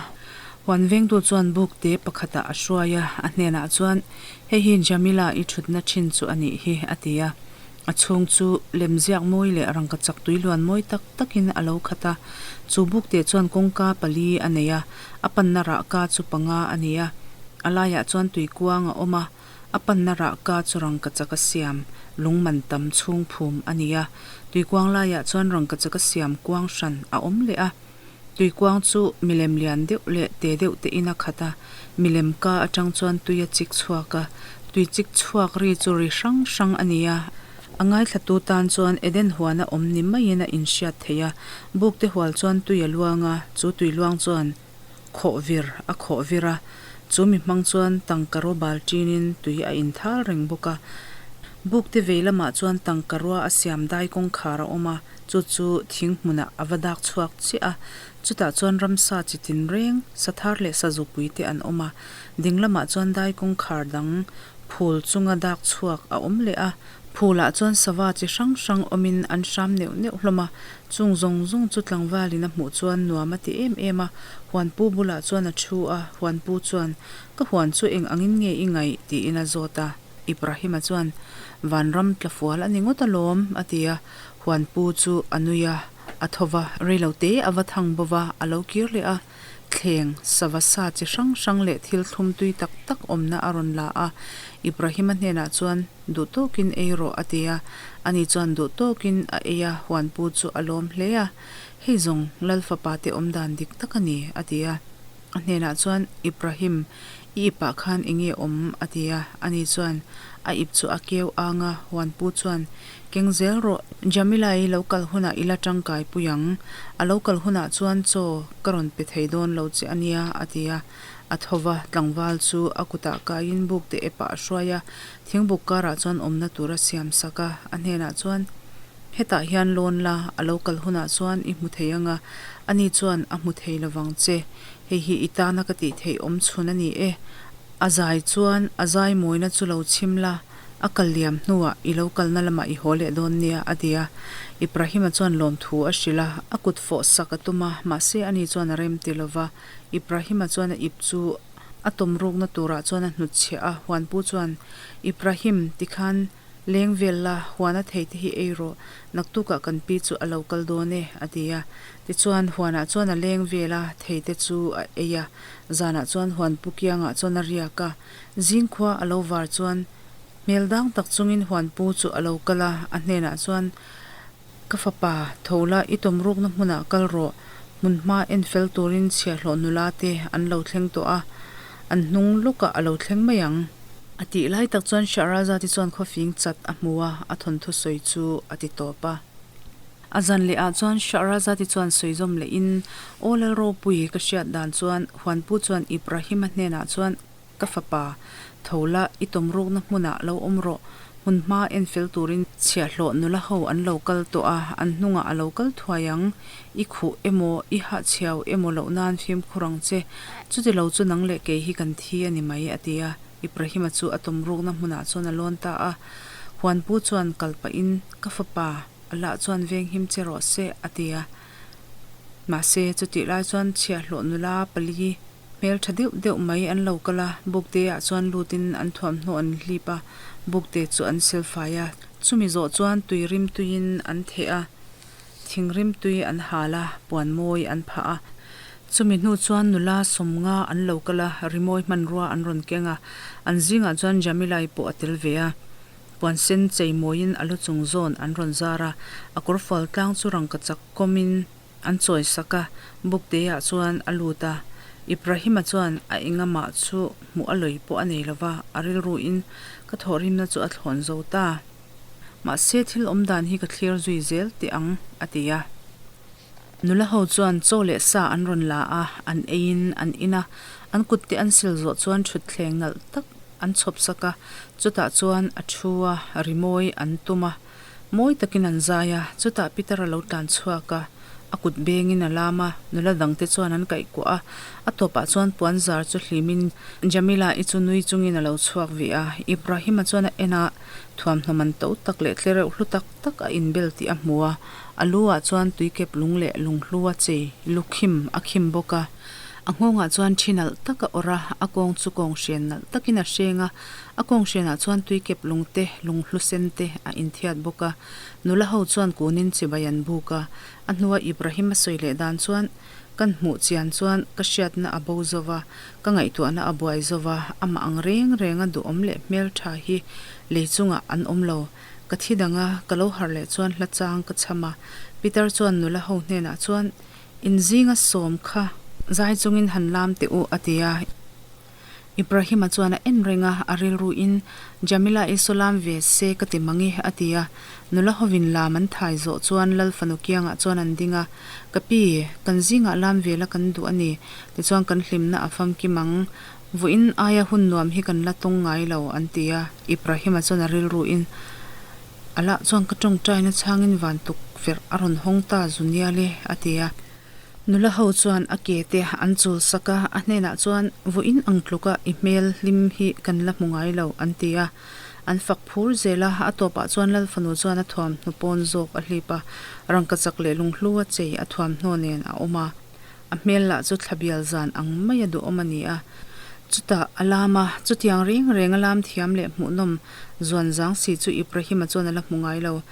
Huan vengtu chuan buk te pakhatah a hruai a, a hnenah chuan, Hei hi Jamila i thutna thin chu a nih hi, a ti a. A chhung chu lemziak mawi leh rangkachak tui luan mawi tak takin a lo khat a. Chu bukte chuan kawngka pali a nei a, a panna rahka chu panga a ni a. A laiah chuan tui kuang a awm a, a panna rahka chu rangkachak a siam lung man tam chhung phum a ni a. Tui kuang laiah chuan rangkachak a siam kuang hran a awm leh a. Tuikuang chu milem lian deuh leh te deuh te in a khat a, milem ka atang chuan tui a chik chhuak a, tui chik chhuak ri chu ri hrang hrang a ni a, a ngaithlatu tan chuan Eden huana awm ni maiin a inhriat theih a, buk te hual chuan tui a luang a, chu tui luang chuan khawh vir a khawh vir a, chu mi hmang chuan tangkaraw bal ṭinin tui a inthal reng bawk a, buk te vei lamah chuan tangkarua a siam dai kawngkhar a awm a. Chu chu thing hmunah a va dak chhuak chiah a, chutah chuan ramsa chi tinreng, sathar leh sazupui te an awm a, ding lamah chuan dai kawngkhar dang phul chunga dak chhuak a awm leh a, phulah chuan sava chi hrang hrang awmin an hram neuh neuh hlawm a, chung zawng zawng chu tlangvalin a hmuh chuan nuam a ti em em a, huanpu bulah chuan a thu a, huanpu chuan, Ka huan chu eng angin nge i ngaih? tiin a zawt a. Ibrahima chuan, Vanram tlafual a ni ngawt alawm, a ti a. Huanpu chu a nui a, a tho va, reilo te a va thang bo va, a lo kir leh a. Thleng, sava sa chi hrang hrang leh thil thlum tui tak tak awmna a rawn la a. Ibrahima hnenah chuan, Duh tawkin ei rawh, a ti a. Ani chuan duh tawkin a ei a, Huanpu chu a lawm hle a. Hei zawng, Lal fapa te awmdan dik tak a ni, a ti a. A hnenah chuan, Ibrahim, i ipah khan eng nge awm? a ti a. Ani chuan a ip chu a keu ang a, Huanpu chuan, Keng zel rawh, Jamila-i lo kal hunah i la tangkai pui ang. A lo kal hunah chuan chaw ka rawn pe thei dawn lo che a nia, a ti a. A tho va, tlangval chu a kutah kaiin buk te epah a hruai a, thingbuk karah chuan awmna tur a siam sak a. A hnenah chuan, Hetah hian lawn la, a lo kal hunah chuan i hmu thei ang a, ani chuan a hmu thei lovang che. Hei hi i tana ka tih theih awm chhun a ni e. A zai chuan a zai mawina chu lo chhim la, a kal liam hnuah i lo kalna lamah i haw leh dawn nia, a ti a. Ibrahima chuan lawmthu a hrilh a, a kut fawh sak a tum a, mahse ani chuan a rem ti lova. Ibrahima chuan a ip chu a tawm rukna turah chuan a hnutchhiah a, Huanpu chuan, Ibrahim, tikhan Leng vel la, huana thei te hi ei rawh, naktukah kan pi chu a lo kal dawn e, a ti a. Tichuan, huanah chuan a leng vel a, thei te chu a ei a. Zanah chuan huan pu kiangah chuan a riak a. Zingkhua a lo var chuan hmel dang tak chungin huan pu chu a lo kal a, a hnenah chuan, Ka fapa, tho la, i tawm rukna hmunah kal rawh. Hmun hma en fel turin chhiahhlawh nula te an lo thleng tawh a, an hnung lawkah a lo thleng mai ang. A tih lai tak chuan Shahrazad-i chuan khawfing chat a hmu a, a thawnthu sawi chu a ti tawp a. A zan leh ah chuan Shahrazad-i chuan sawi zawm lehin, Aw Lalropui, ka hriat dan chuan Huanpu chuan Ibrahim-a hnenah chuan, Ka fapa, tho la, i tawm rukna hmunah lo awm rawh. Hmun hma en fel turin chhiahhlawh nula ho an lo kal tawh a, an hnungah a lo kal thuai ang. I khuh emaw, i hahchhiau emaw loh nan fimkhur ang che. Chuti lo chu nang leh kei hi kan thi a ni mai, a ti a. Ibrahima chu a tawm rukna hmunah chuan a lawn ta a. Huanpu chuan kal pahin, Ka fapa, Allah chuan venghim che rawh se, a ti a. Mahse, chutih lai chuan chhiahhlawh nula pali Hmel tha deuh deuh mai an lo kal a, bukte ah chuan lutin an thuamhnaw an hlip a, bukte chu an silfai a. Chumi zawh chuan tui rim tuiin an theh a, thing rim tui an hal a, puan mawi an phah a. Chumi hnu chuan nula sawmnga an lo kal a, rimawi hmanrua an rawn keng a, an zingah chuan Jamilai pawh a tel ve a. Puan sen chei mawiin a lu chung zawn an rawn zar a, a kawrfual tlang chu rangkachak kawmin An chawi sak a, Bukteah chuan a lut a. Ibrahima chuan a engamah chu hmuh a lawi pawh a nei lo va, a rilruin ka thawhrimna chu a thlawn zo ta. Mahse thil awm dan hi ka thlir zui zel teh ang, a ti a. Nula ho chuan chaw leh sa an rawn la a, an eiin an in a, an kutte an sil zawh chuan thutthleng nalh tak. an chhawp sak a, chutah chuan a thu a, rimawi an tum a, mawi takin an zai a, chutah Peter a lo tlan chhuak a, a kut bengin a lam a, nula dangte chuan an kaih kuah a, a tawpah chuan puan zar chu hlimin Jamila-i chu nui chungin a lo chhuak ve a, Ibrahim-a chuan a en a, thuamhnaw man to tak leh tlereuh hlu tak tak a inbel tih a hmu a, a lu ah chuan tuikep lung leh lunghlu a chei lukhim a khim bawk a. A nghawngah chuan thi nalh tak a awrh a, a kawng chu kawng hren nalh takin a hreng a, a kawng hrenah chuan tuikep lung te, lunghlu sen te a inthiat bawk a. Nula ho chuan kunin chibai an buk a, a hnua Ibrahim a sawi leh dan chuan, Kan hmuh chian chuan ka hriatna a bo zo va, ka ngaihtuahna a buai zo va, amah ang reng renga duhawm leh hmeltha hi lei chungah an awm lo. Ka thi dang a, ka lo harh leh chuan hla chang ka chham a. Peter chuan nula ho hnenah chuan, Inzinga sawm kha zai chungin han lam teh u, a ti a. Ibrahim-a chuan a en reng a, a rilruin, Jamila i saw lam ve se ka ti mang e, a ti a. Nula hovin lam an thai zawh chuan Lal fanu kiangah chuan an ding a, Ka pi, kan zingah lam ve la kan duh a ni, tichuan kan hlimna a famkim ang. Vawiin aia hun nuam hi kan la tawng ngai lo, an ti a. Ibrahim-a chuan a rilruin, Allah chuan ka tawngtaina chhangin van tukverh a rawn hawng ta zu nial e, a ti a. Nula ho chuan a ke te an chul sak a, a hnenah chuan, Vawiin ang tluka i hmel hlim hi kan la hmu ngai lo, an ti a. An fak phur zel a, a tawpah chuan Lal fanu chuan a thuamhnaw pawn zawk a hlip a, rangkachak leh lunghlu a chei a thuamhnaw nen a awm a. A hmel lah chu thlabial zan ang maia duhawm a ni a. Chutah a lam a, chutiang reng reng a lam thiam leh hmuhnawm zuan zang si chu Ibrahim-a chuan a la hmu ngai lo.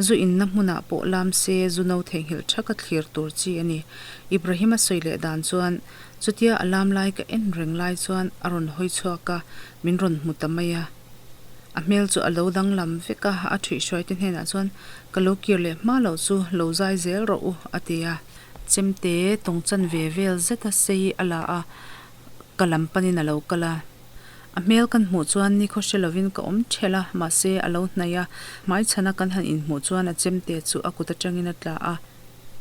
Zu inna hmunah pawh lam se zu no theihnghilh thaka thlir tur chi a ni. Ibrahim-a sawi leh dan chuan, chutia a lam lai ka en reng lai chuan a rawn hawi chhuak a, min rawn hmu ta mai a. A hmel chu a lo danglam vek a, a ṭhuihhruaite hnenah chuan, Ka lo kir leh hma loh chu lo zai zel rawh u, a ti a. Chemte tawngchan ve vel zeta sei a la a, ka lam panin a lo kal a. A hmel kan hmuh chuan nikhaw hre lovin ka awm ṭhelh a, mahse a lo hnaih a, hmaichhana kan han inhmuh chuan a chemte chu a kut aṭangin a tla a.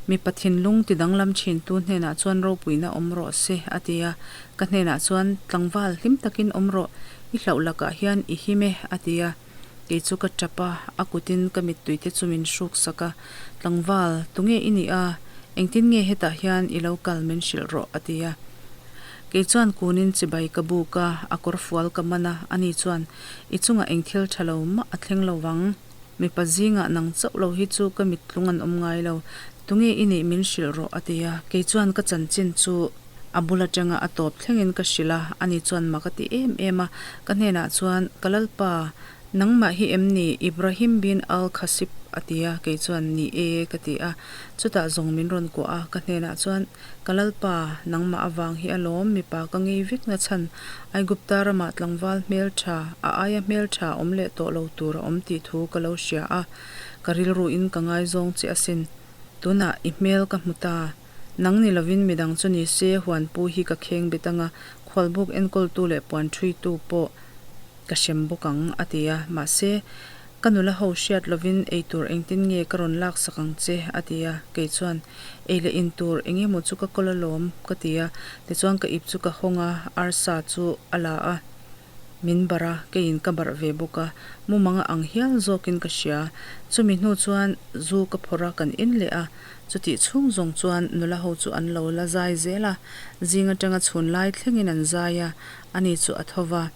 Mipa thinlung ti danglam ṭhintu hnenah chuan ropuina awm rawh se, a ti a. Ka hnenah chuan, Tlangval, hlim takin awm rawh, i hlauh lakah hian i him e, a ti a. Kei chu ka ṭap a, a kutin ka mittuite chu min hruk sak a, Tlangval, tunge i nih a? Engtin nge hetah hian i lo kal min hrilh rawh, a ti a. Kei chuan kunin chibai ka buk a, a kawr fual ka man a, ani chuan, I chungah eng thil ṭha lo mah a thleng lo vang. Mipa zingah nang chauh lo hi chu ka mittlung an awm ngai lo. Tunge i nih min hrilh rawh, a ti a. Kei chuan ka chanchin chu a bul atanga a tawp thlengin ka hrilh a, ani chuan mak a ti em em a. Ka hnenah chuan, Ka Lalpa, nangmah hi em ni Ibrahim bin Al-Khasib? a ti a, kei chuan, Ni e, ka ti a. Chutah zawng min rawn kuah a, ka hnenah chuan, Ka Lalpa, nangmah avang hi alawm mipa ka ngei vek na chhan, Aigupta ramah tlangval hmeltha, a aia hmeltha awm leh tawh lo tur a awm tih thu ka lo hria a, ka rilruin ka ngaizawng che asin. Tunah i hmel ka hmu ta. Nang ni lovin midang chu ni se huanpu hi ka kheng bet anga, khualbuk enkawltu leh puanṭhuitu pawh ka hrem bawk ang, a ti a. Mahse, ka nula ho hriat lovin ei tur engtin nge ka rawn laksak ang che, a ti a. Kei chuan, Ei leh in tur eng emaw chu ka kawl alawm, ka ti a. Tichuan ka ip chu ka hawng a, arsa chu a la a, min barh a, keiin ka barh ve bawk a. Mumanga ang hial zawkin ka hria. Chumi hnu chuan zu ka phawrh a, kan in leh a. Chutih chhung zawng chuan nula ho chu an lo la zai zel a, zing atanga chhun lai thlengin an zai a, ani chu a tho va.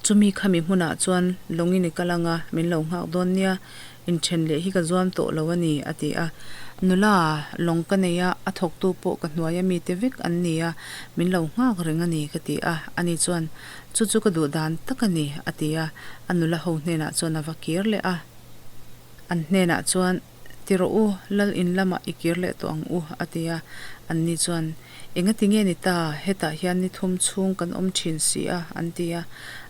Chumi khami hmunah chuan lawngin i kal anga min lo nghak dawn nia, inthen leh hi ka zuam tawh lo a ni, a ti a. Nula, lawng ka nei a, a thawktu pawh ka hnuaia mite vek an ni a, min lo nghak reng a ni, ka ti a. Ani chuan, Chu chu ka duh dan tak a ni, a ti a. A nula ho hnenah chuan a va kir leh a. An hnenah chuan, Ti rawh u, lal in lamah i kir leh tawh ang u, a ti a. Anni chuan, Engati nge ni ta, hetah hian ni thum chhung kan awm thin si a, an ti a.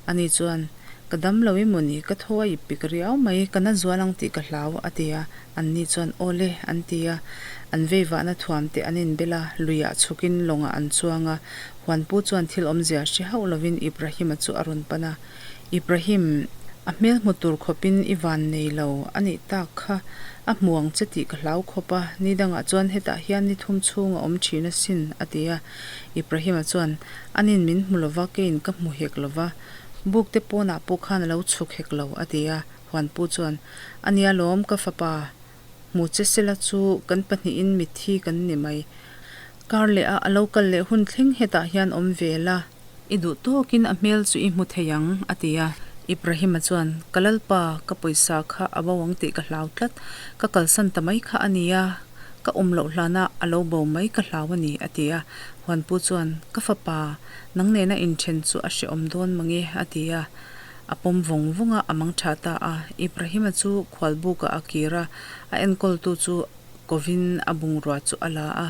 Ani chuan, Ka dam lo emaw ni, ka thaw a ip pik riau mai, ka na zual ang tih ka hlau, a ti a. Anni chuan, Aw le, an ti a. An veivahna thuam te an inbel a, luiah chhukin lawngah an chuang a. Huanpu chuan thil awmzia hre hauh lovin Ibrahim-a chu a rawn pan a. Ibrahim, a hmel hmu tur khawpin i van nei lo a nih tak kha, a hmu ang che tih ka hlau khawp a, ni dangah chuan hetah hian ni thum chhung a awm thin asin, a ti a. Ibrahim-a chuan, Anin min hmu lova, keiin ka hmu hek lova. Buk te pawnah pawh khan a lo chhuk hek lo, a ti a. Huanpu chuan, A nia lawm, ka fapa, hmu che sela chu kan pahnihin mitthi kan ni mai. Kar leh a a lo kal leh hun thleng hetah hian awm ve la. I duh tawkin a hmel chu i hmu thei ang, a ti a. Ibrahima chuan, Ka lalpa, ka pawisa kha a bo ang tih ka hlau tlat. Ka kalsan ta mai kha a nia, ka awm loh hlana a lo bo mai ka hlau a ni, a ti a. Huanpu chuan, Ka fapa, nang nena inthen chu a hrehawm dawn mange, a ti a. A pawm vawng vawng a, a mang tha ta a. Ibrahima chu khualbukah a kir a, a enkawltu chu kovin a bungrua chu a la a.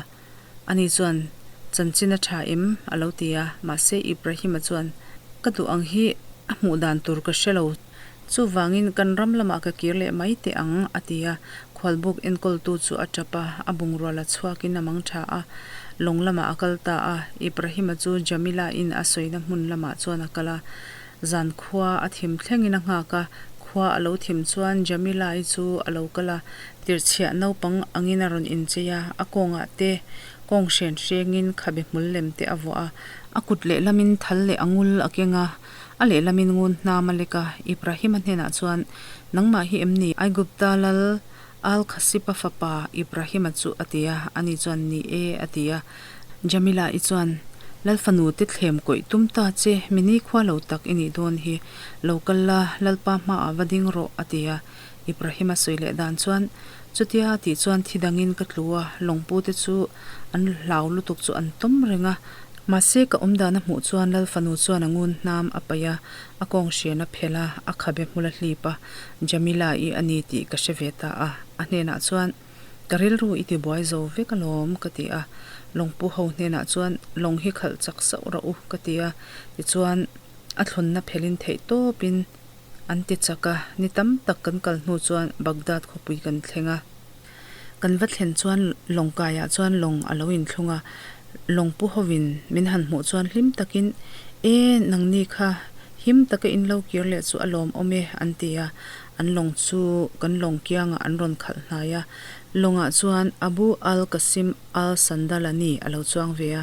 Ani chuan, Chanchin a tha em? a lo ti a. Mahse Ibrahima chuan, Ka duh ang hi a hmuh dan tur ka hre lo. Chuvangin kan ram lamah ka kir leh mai teh ang, a ti a. Khualbuk enkawltu chu a tap a, a bungrua la chhuakin a mang tha a. Lawng lamah a kal ta a. Ibrahima chu Jamila-in a sawina hmun lamah chuan a kal a. Zan khua a thim thlengin a nghak a. Khua a lo thim chuan Jamila-i chu a lo kal a. Tirhchhiah naupang angin a rawn inchei a, a kawngah te kawng hren hrengin khabe hmul lem te a vuah a. A kut lehlamin thal leh a ngul a keng a, a lehlamin ngun hnam a lek a. Ibrahima hnenah chuan, Nangmah hi em ni? Aigupta lal Al-Khasipa fapa Ibrahima chu a ti a, ani chuan, Ni e, a ti a. Jamila-i chuan, Lal fanu te thlem kawih tum ta che, mi nikhua lo tak i nih dawn hi. Lo kal la, Lalpa hmaah va ding rawh, a ti a. Ibrahim a sawi leh dan chuan, Chutia a tih chuan thi dangin ka tlu a, lawngpu te chu an hlau lutuk chu an tawm reng a. Mahse ka awm dan a hmuh chuan Lal fanu chuan a ngun hnam a paih a, a kawng hrian a phelh a, a khabe hmul a hlip a, Jamila i a ni tih ka hre ve ta a. A hnenah chuan, Ka rilru i tibuai zo vek alawm, ka ti a. Lawngpu ho hnenah chuan, Lawng hi khalh chak sauh rawh u, ka ti a. Tichuan, a thlunna phelhin theih tawpin, An ti chak a, ni tam tak kan kal hnu chuan Baghdad khawpui kan thleng a. Kan va thlen chuan lawng kaiah chuan lawng a lo inthlung a, lawng pu hovin min han hmuh chuan hlim takin, E, nangni kha him taka in lo kir leh chu a lawmawm e, an ti a. An lawng chu kan lawng kiangah an rawn khalh hnai a. Lawngah chuan Abu al-Qasim al-Sandalani a lo chuang ve a,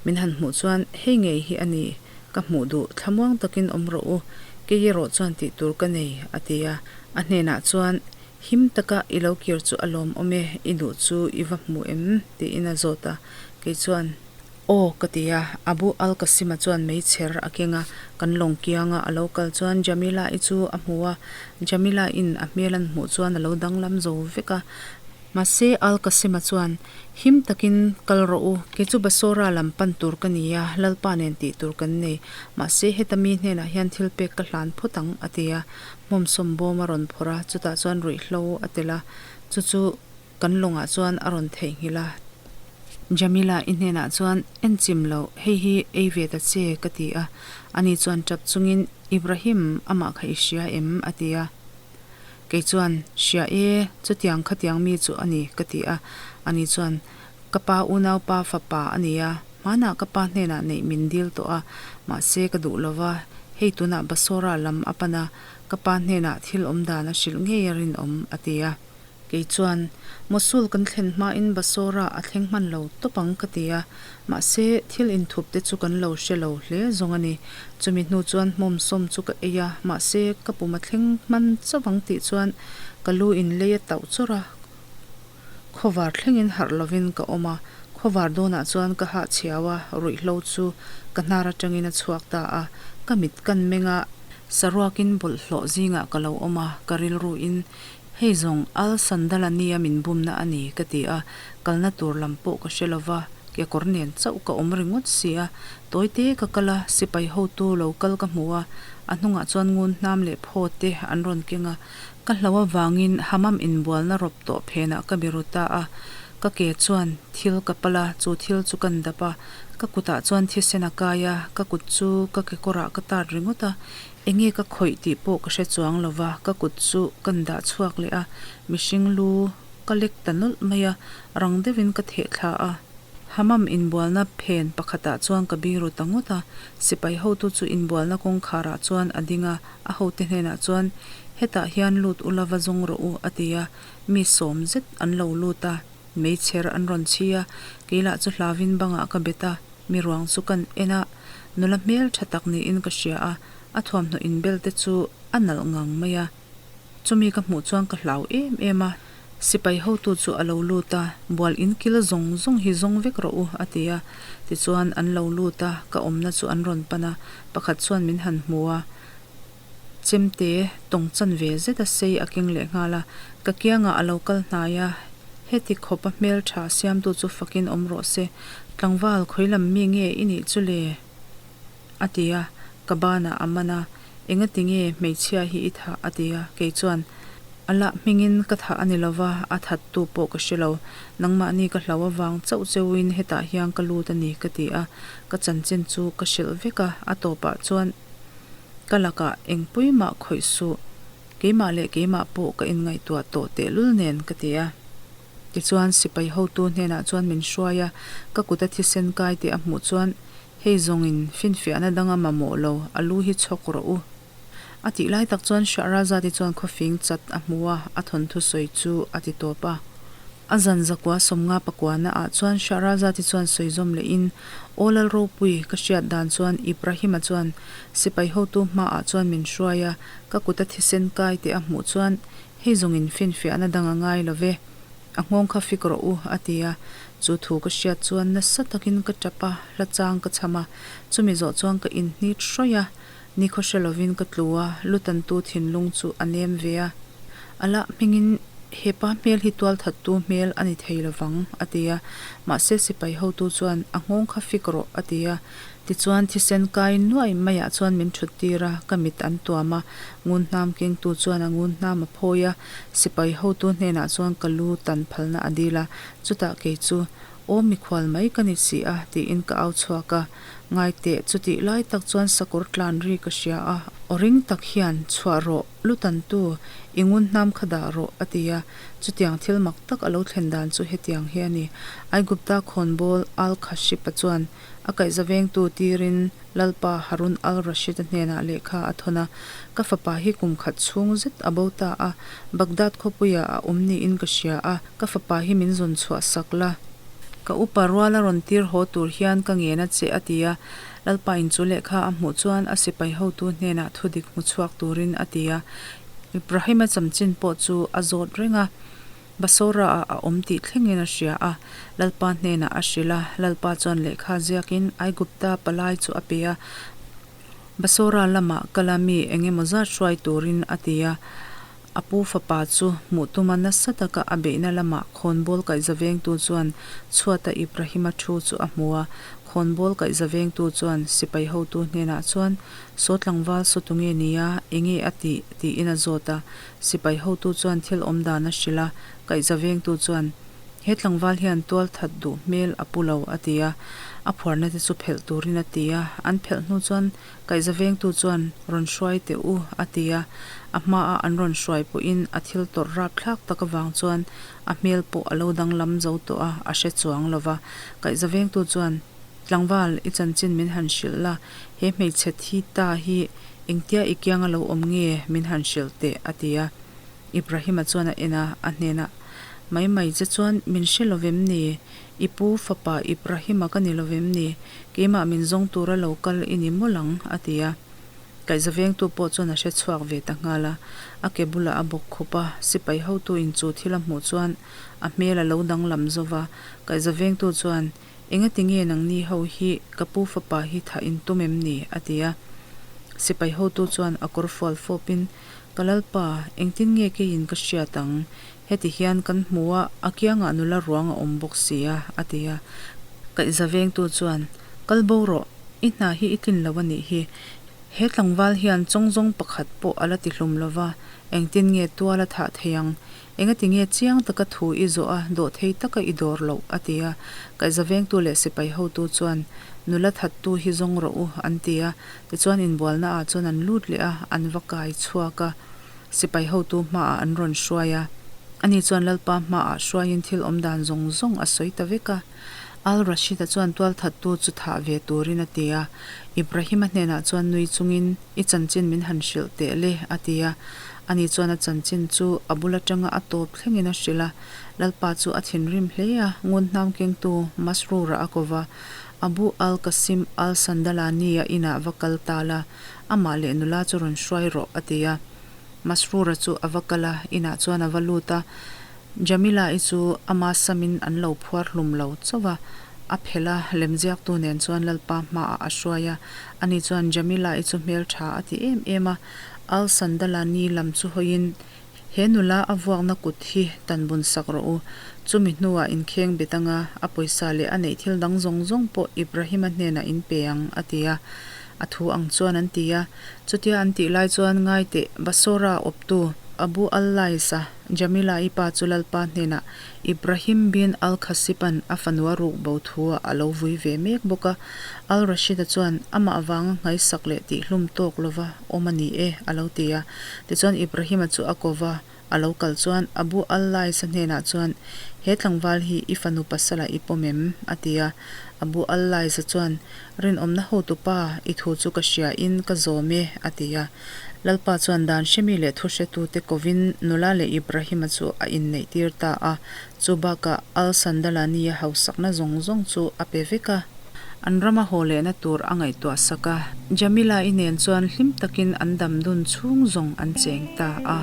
min han hmuh chuan hei ngei hi a ni. Ka hmuh duh, thlamuang takin awm rawh u, kei erawh chuan tih tur ka nei, a ti a. A hnenah chuan, Him taka i lo kir chu a lawmawm e, i duh chu i va hmu em? tiin a zawt a. Kei chuan, Aw, ka ti a. Abu al-Qasim-a chuan meichher a keng a, kan lawng kianga a lo kal chuan Jamila-i chu a hmu a. Jamila-in a hmel an hmuh chuan a lo danglam zo vek a. Mahse, Al-Qasim-a chuan, Him takin kal rawh u, kei chu Basora lam pan tur ka ni a, Lalpa nen tih tur kan nei. Mahse, heta mi hnenah hian thil pek ka hlan phawt ang, a ti a. Hmawmsawm bawm a rawn phawrh a, chutah chuan ruihhlo a tel a, chu chu kan lawngah chuan a rawn theihnghilh a. Jamila i hnenah chuan, En chim loh, hei hi ei ve ta che, ka ti a. Ani chuan tap chungin, Ibrahim, amah kha i hria em? a ti a. Kei chuan, Hria e, chutiang khatiang mi chu a ni, ka ti a. Ani chuan, Ka pa unaupa fapa a ni a, hmanah ka pa hnenah neih min dil tawh a, mahse ka duh lo va, hei tunah Basora lam a pan a, ka pa hnenah thil awm dan a hrilh ngei a rinawm, a ti a. Kei chuan, Mosul kan thlen hmain Basora a thleng hman lo tawp ang ka ti a, mahse thil inthup te chu kan lo hre lo hle zawng a ni. Chumi hnu chuan hmawmsawm chu ka ei a, mahse ka pum a thleng hman chauh ang tih chuan ka lu in lei a tauh chawrh a, khawvar thlengin harh lovin ka awm a, khawvar dawnah chuan ka hahchhiau a, ruihhlo chu ka hnar atangin a chhuak ta a, ka mit kan meng a, saruakin bawlhhlawh zingah ka lo awm a, ka rilruin Hei zawng Al Sandalani a min bumna a ni ka ti a, kalna tur lam pawh ka hre lova, kekawr nen chauh ka awm ringawt si a, tawite ka kal a, sipai hotu lo kal ka hmu a, a hnungah chuan ngun hnam leh phaw te an rawn keng a, ka hlo avangin Hammam inbualna rawp tawh phenah ka biru ta a, ka ke chuan thil ka pal a, chu thil chu kan dap a, ka kutah chuan thisen a kai a, ka kut chu ka kekawrah ka tat ringawt a, Enge ka khawih tih pawh ka hre chuang lo va, ka kut chu kan dah chhuak leh a, mihring lu ka lek ta nawlh mai a, rang deuhin ka theh thla a. Hammam inbualna phen pakhatah chuan ka biru ta ngawt a, sipai hotu chu inbualna kawngkharah chuan a ding a, a hote hnenah chuan, Hetah hian lut ula va zawng rawh u, a ti a, mi sawm zet an lo lut a, meichher an rawn chhi a, kei lah chu hlavin bangah ka bet a. Mi ruang chu kan en a, nula hmel tha tak niin ka hria a. A thuamhnaw inbel te chu a nalh ngang mai a. Chumi ka hmuh chuan ka hlau em em a. Sipai hotu chu a lo lut a, Bual in kil zawng zawng hi zawng vek rawh u, a ti a. Tichuan an lo lut a, ka awmna chu an rawn pan a, pakhat chuan min han hmu a. Chemte tawng chan ve zet a sei a keng leh nghal a, ka kiangah a lo kal hnai a, heti khawpa hmeltha siamtu chu fakin awm rawh se, tlangval khawi lam mi nge i nih chu le? A ti a, ka banah a man a, engati nge hmeichhia hi i thah? A ti a, kei chuan, A lah hmingin ka thah a ni lo va, a thattu pawh ka hre lo, nangmahni ka hlau avang chauh cheuhin hetah hian ka lut a ni, ka ti a, ka chanchin chu ka hrilh vek a, a tawpah chuan, Ka lakah engpui mah khawih suh, keimah leh keimah pawh ka inngaihtuah tawh tehlul nen ka ti a. Tichuan sipai hotu hnenah chuan min hruai a, ka kuta thisen kai teh a hmuh chuan, Hei zawngin finfiahna dang a mamawh lo, a lu hi chhawk rawh u. A tih lai tak chuan Shahrazad-i chuan khawfing chat a hmu a, a thawnthu sawi chu a ti tawp a. A zan zakua 50 pakuana ah chuan Shahrazad-i chuan sawi zawm lehin, Aw Lal Ropui, ka hriat dan chuan Ibrahim-a chuan sipai hotu hmaah chuan min hruai a, ka kuta thisen kai teh a hmuh chuan hei zawngin finfiahna dang a ngai lo ve, a nghawng kha fik rawh u, a ti a. Chu thu ka hriat chuan nasa takin ka tap a, hla chang ka chham a, chumi zawh chuan ka inhnit hrawih a, Nikhaw hre lovin ka tlu a, lutantu thinlung chu a nem ve a. A lah hmingin he pa hmel hi tualthattu hmel a ni thei lovang, a ti a. Mahse sipai hotu chuan a nghawng kha fik rawh, a ti a. Tichuan thisen kai nuai maiah chuan min thut tir a, ka mit an tuam a. Ngun hnam kengtu chuan a ngun hnam a phawi a, sipai hotu hnenah chuan ka lu tan phalna a dil a. Chutah kei chu Aw mikhual mai ka ni si a, tiin ka au chhuak a. Ngaiteh, chutih lai tak chuan sakawr tlan ri ka hria a, aw ring tak hian, Chhuah rawh, lu tantu, i ngun hnam kha dah rawh, a ti a. Chutiang thil mak tak a lo thlen dan chu hetiang hi a ni. Aigupta khawnbawl Al-Khashipa chuan a kaihza vengtu tirin Lalpa Harun al-Rashid-a hnenah lehkha a thawn a, Ka fapa hi kum khat chhung zet a bo ta a, Baghdad khawpuiah a awm niin ka hria a, Ka fapa hi min zawn chhuah sak la. Ka upa rual a rawn tir haw tur hian ka ngen a che a ti a. Lalpa in chu lehkha a hmuh chuan a sipai hotu hnenah thudik hmu chhuak turin a ti a. Ibrahim-a chamchin pawh chu a zawt reng a. Basora-ah a awm tih thlengin a hria a. Lalpa hnenah a hrilh a. Lalpa chuan lehkha ziakin Aigupta palai chu a pe a. Basora lamah kala mi eng emaw zat hruai turin a ti a. A pu fapa chu hmuh tuma nasa taka a beihna lamah khawnbawl kaihza vengtu chuan chhuata Ibrahima thu chu a hmu a. Khawnbawl kaihza vengtu chuan sipai hotu hnenah chuan, Saw tlangval saw tunge nia, enge a tih? tiin a zawt a. Sipai hotu chuan thil awm dan a hrilh a, kaihza vengtu chuan, He tlangval hian tual that duh hmel a pu lo, a ti a. A phuarna te chu phelh turin a ti a. An phelh hnu chuan Kaihza vengtu chuan, Rawn hruai teh u, a ti a. A hmaah an rawn hruai pawhin a thil tawrh rapthlak tak avang chuan a hmel pawh a lo danglam zo tawh a, a hre chuang lo va. Kaihza vengtu chuan, Tlangval, i chanchin min han hrilh la, he hmeichhe thi ta hi engtia i kianga lo awm nge min han hrilh teh, a ti a. Ibrahima chuan a en a, a hnenah, Mai mai che chuan min hre lo vem ni? I pu fapa Ibrahima ka ni lo vem ni? Keimah min zawng tura lo kal i ni mawlh ang, a ti a. Kaihza vengtu pawh chuan a hre chhuak ve ta nghal a. A ke bulah a bawk khup a, sipai hotu in chu thil a hmuh chuan a hmel a lo danglam zo va. Kaihza vengtu chuan, Engati nge nangni ho hi ka pu fapa hi thah in tum em ni? a ti a. Sipai hotu chuan a kawr fual fawpin, Ka Lalpa, engtin nge keiin ka hriat ang? Heti hian kan hmu a, a kiangah nula ruang a awm bawk si a, a ti a. Kaihza vengtu chuan, Kal bo rawh, i hna hi i tlin lo a nih hi. He tlangval hian chawngzawng pakhat pawh a la ti hlum lo va, engtin nge tual a thah thei ang? Engati nge chiang taka thu i zawh a, dawhthei taka i dawr loh? a ti a. Kaihza vengtu leh sipai hotu chuan, Nula thattu hi zawng rawh u, an ti a. Tichuan inbualnaah chuan an lut leh a, an va kai chhuak a. Sipai hotu hmaah an rawn hruai a. Ani chuan Lalpa hmaah hruaiin thil awm dan zawng zawng a sawi ta vek a. Al-Rashid-a chuan tualthattu chu thah ve turin a ti a. Ibrahim-a hnenah chuan nui chungin, I chanchin min han hrilh teh le, a ti a. Ani chuan a chanchin chu a bul atanga a tawp thlengin a hrilh a. Lalpa chu a thinrim hle a, ngun hnam kengtu Masrur-a a ko va. Abu al-Qasim al-Sandalani-a inah va kal ta la, amah leh nula chu rawn hruai rawh, a ti a. Masroor-a chu a va kal a, inah chuan a va lut a. Jamila-i chu ama samin an lo phuar hlum lo chauh a, a phelh a, lemziaktu nen chuan Lalpa hmaah a hruai a. Ani chuan Jamila-i chu hmeltha a ti em em a, Al-Sandalani lam chu hawiin, He nula a vuakna kut hi tan bun sak rawh u. Chumi hnuah inkheng bet anga a pawisa leh a neih thil dang zawng zawng pawh Ibrahima hnenah in pe ang, a ti a. A thu ang chuan an ti a. Chutia an tih lai chuan ngai teh Basora awptu Abu al-Lais-a, Jamila-i pa chu Lalpa hnenah Ibrahim bin al-Khasib-a'n a fanu a ruk bo thu-ah a lo vui ve mek bawk a. Al-Rashid-a chuan amah avanga nghaisak leh tihhlum tawk lova awm a ni e, a lo ti a. Tichuan Ibrahim-a chu a ko va, a lo kal chuan Abu al-Lais-a hnenah chuan, He tlangval hi i fanu pasala i pawm em? a ti a. Abu al-Lais-a chuan, Rinawmna hotupa, i thu chu ka hria in ka zawm e, a ti a. Lalpa chuan dan hremi leh thu hretute kovin nula leh Ibrahim-a chu a inneihtir ta a. Chu bakah Al-Sandalani-a hausakna zawng zawng chu a pe vek a. An rama haw lehna tur a ngaihtuah sak a, Jamila-i nen chuan hlim takin an dam dun chhung zawng an cheng ta a.